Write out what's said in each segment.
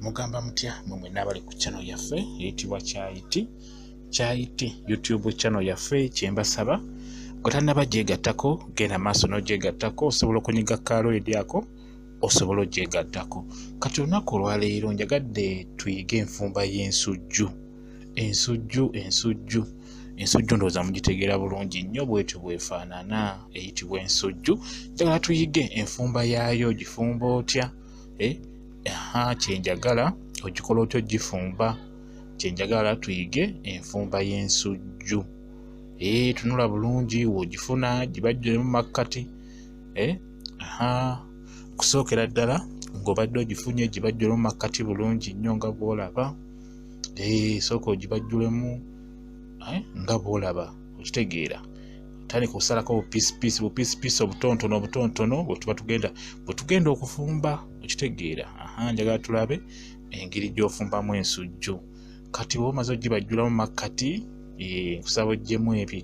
Mugamba mutya mwe mwenna abali ku channel yaffe eyitibwa Kyayiti Kyayiti YouTube channel yaffe? Kyembasaba, gwe tannaba gyegattako, genda maaso n'ogyegattako. Osobola okunyiga kaaloidi ako, osobola ogyegattako. Kati olunaku olwaleero njagadde tuyige enfumba y'ensujju. Ensujju, ensujju, ensujju, ndowooza mugitegeera bulungi nnyo. Bwetyo bwefaanana, eyitibwa ensujju. Njagala tuyige enfumba yaayo. Ogifumba otya? Aha, kyenjagala ogikola otya ogifumba? Kyenjagala tuyige enfumba y'ensujju. Tunula bulungi w'ogifuna, gibajjulemu makkati. Aha, okusookera ddala ng'obadde ogifunye, gibajjulemu makkati bulungi nnyo nga bw'olaba. Sooka ogibajjulemu nga bw'olaba, okitegeera? Tandika okusalako bupiisipiisi, bupiisipiisi obutontono obutontono bwe tuba tugenda, bwe tugenda okufumba, okitegeera? Aha, njagala tulabe engeri gy'ofumbamu ensujju. Kati bw'oba omaze ogibajjulamu makkati, nkusaba oggyemu ebyo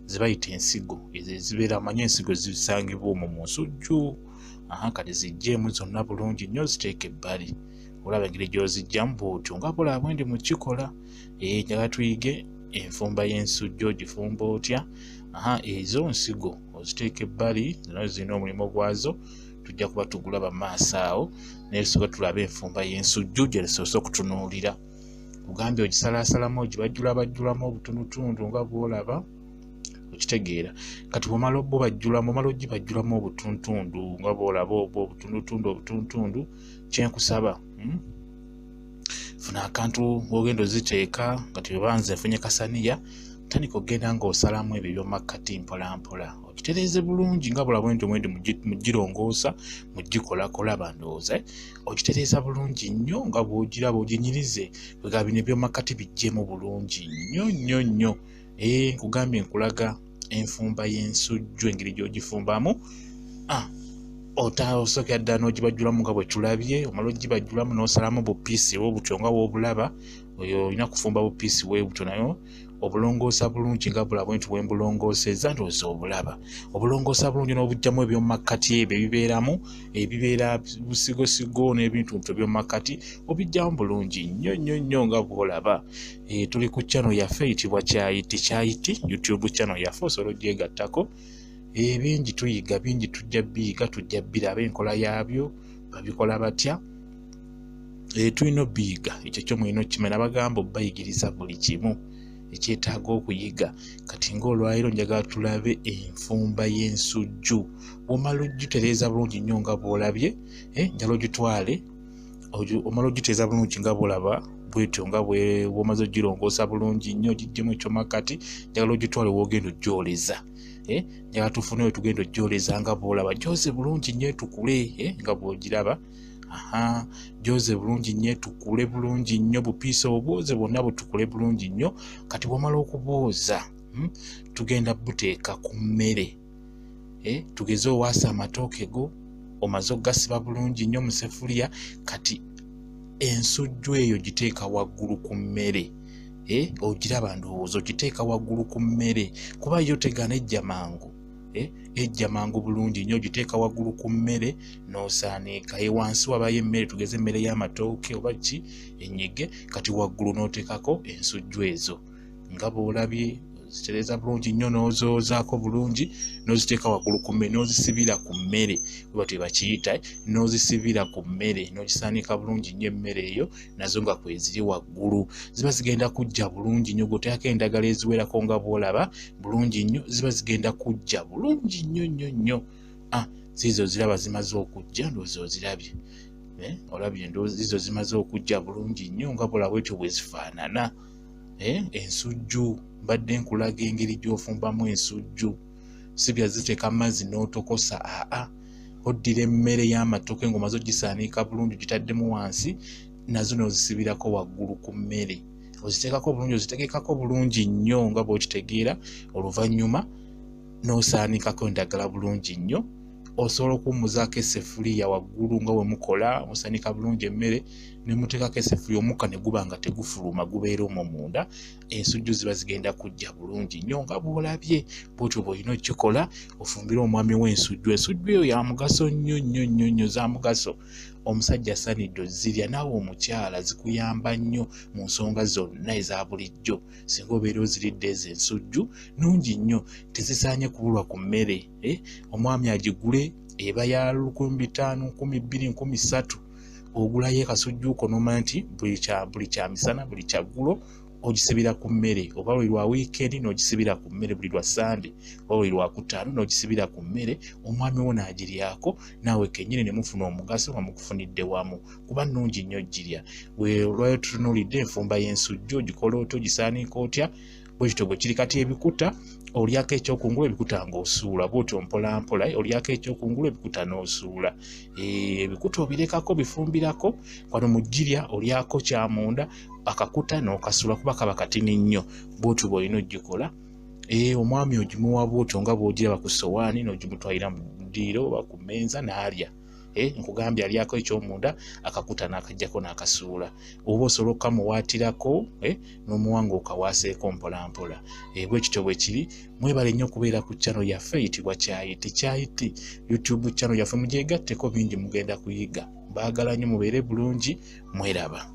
ze bayita ensigo, ezo ezibeera. Amanyi ensigo zisangibwa omwo mu nsujju. Aha, kati ziggyeemu zonna bulungi nnyo, ziteeke ebbali. Olaba engeri gy'ozijjamu bw'otyo, nga bulaba bwe ndi mu kikola. Njagala tuyige enfumba y'ensujju, ogifumba otya? Aha, ezo nsigo oziteeka ebbali, zonna zirina omulimu gwazo, tujja kuba tugulaba maaso awo. Naye tusooke tulabe enfumba y'ensujju gye tusoose okutunuulira. Kugambye ogisalaasalamu, ogibajjulabajjulamu obutundutundu nga bw'olaba, okitegeera? Kati bwomala obubajjulamu, omala ogibajjulamu obutuntundu nga bw'olaba obwo obutundutundu obutuntundu, kyenkusaba, Funa akantu wogenda oziteeka. Kati oba nze nfunye kasaniya, tandika okugenda ng'osalamu ebyo ebyomakkati mpola mpola, okitereeze bulungi nga bula bwenti omwendi mugirongoosa, mugikolakola. Bandowooza okitereeza bulungi nnyo nga bw'ogiraba, oginyirize kwega bino ebyomakkati bijjemu bulungi nnyo nnyo nnyo. Nkugambye nkulaga enfumba y'ensujju, engeri gy'ogifumbamu. Osookera ddala n'ogibajjulamu nga bwe tulabye. Omala ogibajjulamu n'osalamu bupiisi obutyo nga bw'obulaba. Oyo olina kufumba bupiisi bwe butyo, naye obulongoosa bulungi nga bulaba bwe nti bwe mbulongoosezza. Ndowooza obulaba, obulongoosa bulungi n'obuggyamu ebyomumakkati ebyo ebibeeramu, ebibeera busigosigo n'ebintu nto ebyomumakkati, obijjamu bulungi nnyo nnyo nnyo nga bw'olaba. Tuli ku channel yaffe eyitibwa Kyayiti Kyayiti YouTube channel yaffe, osobola ogyegattako. Ebingi tuyiga, bingi tujja biyiga, tujja biraba enkola yaabyo babikola batya. Tulina obiyiga, ekyo kyo mulina okukimanya. Bagamba obayigiriza buli kimu ekyetaaga okuyiga. Kati ng'olwaliro njagala tulabe enfumba y'ensujju. Bw'omala ogitereeza bulungi nnyo nga bw'olabye, njagala ogitwale, omala ogitereeza bulungi nga bw'olaba bwetyo, nga bw'omaze ogirongoosa bulungi nnyo, ogiggyemu ekyomakkati, njagala ogitwale w'ogenda ogyoleza. Njagala tufune we tugenda ogyoleza nga bw'olaba. Gyoze bulungi nnyo etukule, nga bw'ogiraba. Aha, gyoze bulungi nnyo etukule bulungi nnyo, bupiisa obwoze bwonna butukule bulungi nnyo. Kati bw'omala okubwoza, tugenda buteeka ku mmere. Tugeze owaasa amatooke go, omaze okugasiba bulungi nnyo mu sefuliya. Kati ensujju eyo giteeka waggulu ku mmere. Ogiraba ndowooza, ogiteeka waggulu ku mmere kuba yo tegaana, ejja mangu, ejja mangu bulungi nnyo. Ogiteeka waggulu ku mmere n'osaaniika. Wansi wabayo emmere, tugeze emmere y'amatooke oba ki enyige. Kati waggulu n'oteekako ensujju ezo nga bw'olabye, ozitereeza bulungi nnyo n'ozoozaako bulungi, n'oziteeka waggulu ku mmere, n'ozisibira ku mmere, oba tebakiyita, n'ozisibira ku mmere, n'ogisaanika bulungi nnyo emmere eyo, nazo nga kweziri waggulu. Ziba zigenda kujja bulungi nnyo. Gweoteekako endagala eziwerako nga bw'olaba bulungi nnyo, ziba zigenda kujja bulungi nnyo nnyo nnyo. Ziizo ziraba zimaze okujja, ndowooza ozirabye. Olabye, ndowooza ziizo zimaze okujja bulungi nnyo nga bw'olaba, bwetyo bwe zifaanana. Ensujju mbadde nkulaga engeri gy'ofumbamu ensujju. Si bya ziteeka amazzi n'otokosa, aa, oddira emmere y'amatooke ng'omaze ogisaaniika bulungi, ogitaddemu wansi, nazo n'ozisibirako waggulu ku mmere, oziteekako bulungi, ozitegekako bulungi nnyo nga bw'okitegeera. Oluvannyuma n'osaanikako endagala bulungi nnyo. Osobola okuwummuzaako essefuliya waggulu nga bwe mukola, musaanika bulungi emmere ne muteekako essefuliya, omukka ne guba nga tegufuluma, gubeera omwo munda. Ensujju ziba zigenda kujja bulungi nnyo nga bw'olabye. Bw'otyo bw'olina okukikola, ofumbire omwami w'ensujju. Ensujju eyo ya mugaso nnyo nnyo nnyo nnyo, za mugaso. Omusajja asaanidde ozirya, naawe omukyala zikuyamba nnyo mu nsonga zonna eza bulijjo. Singa obeera oziridde ezo ensujju nnungi nnyo, tezisaanye kubulwa ku mmere. Omwami agigule, eba ya 5,000, 2,000, 3,000. Ogulayo akasujjuko n'omanya nti buli kyamisana, buli kyaggulo ogisibira ku mmere, oba buli lwa wiikendi n'ogisibira ku mmere, buli lwa Sande oba buli lwakutaano n'ogisibira ku mmere, omwami wo n'agiryako, naawe kennyini ne mufuna omugaso nga mugufunidde wamu, kuba nnungi nnyo girya. Olwayo tutunuulidde enfumba y'ensujju, ogikola otya, ogisaaniika otya, bwe kityo bwe kiri. Kati ebikuta olyako ekyokungulu, ebikuta ng'osuula bw'otyo mpolampola, olyako ekyokungulu, ebikuta n'osuula. Ebikuta obirekako, bifumbirako wano mu ggirya, olyako kyamunda, akakuta n'okasuula kuba kaba katini nnyo. Bw'otyo bw'olina ogikola. Omwami ogimuwa bw'otyo nga bw'ogiraba ku ssowaani, n'ogimutwalira mu ddiiro oba ku mmeeza n'alya. Nkugambye alyako ekyomunda, akakuta n'akaggyako n'akasuula. Oba osobola okukamuwaatirako, n'omuwa ng'okawaaseeko mpolampola. Bwe kityo bwe kiri. Mwebale nnyo okubeera ku channel yaffe eyitibwa Kyayiti. Kyayiti YouTube channel yaffe, mugyegatteko, bingi mugenda kuyiga. Mbaagala nnyo, mubeere bulungi, mweraba.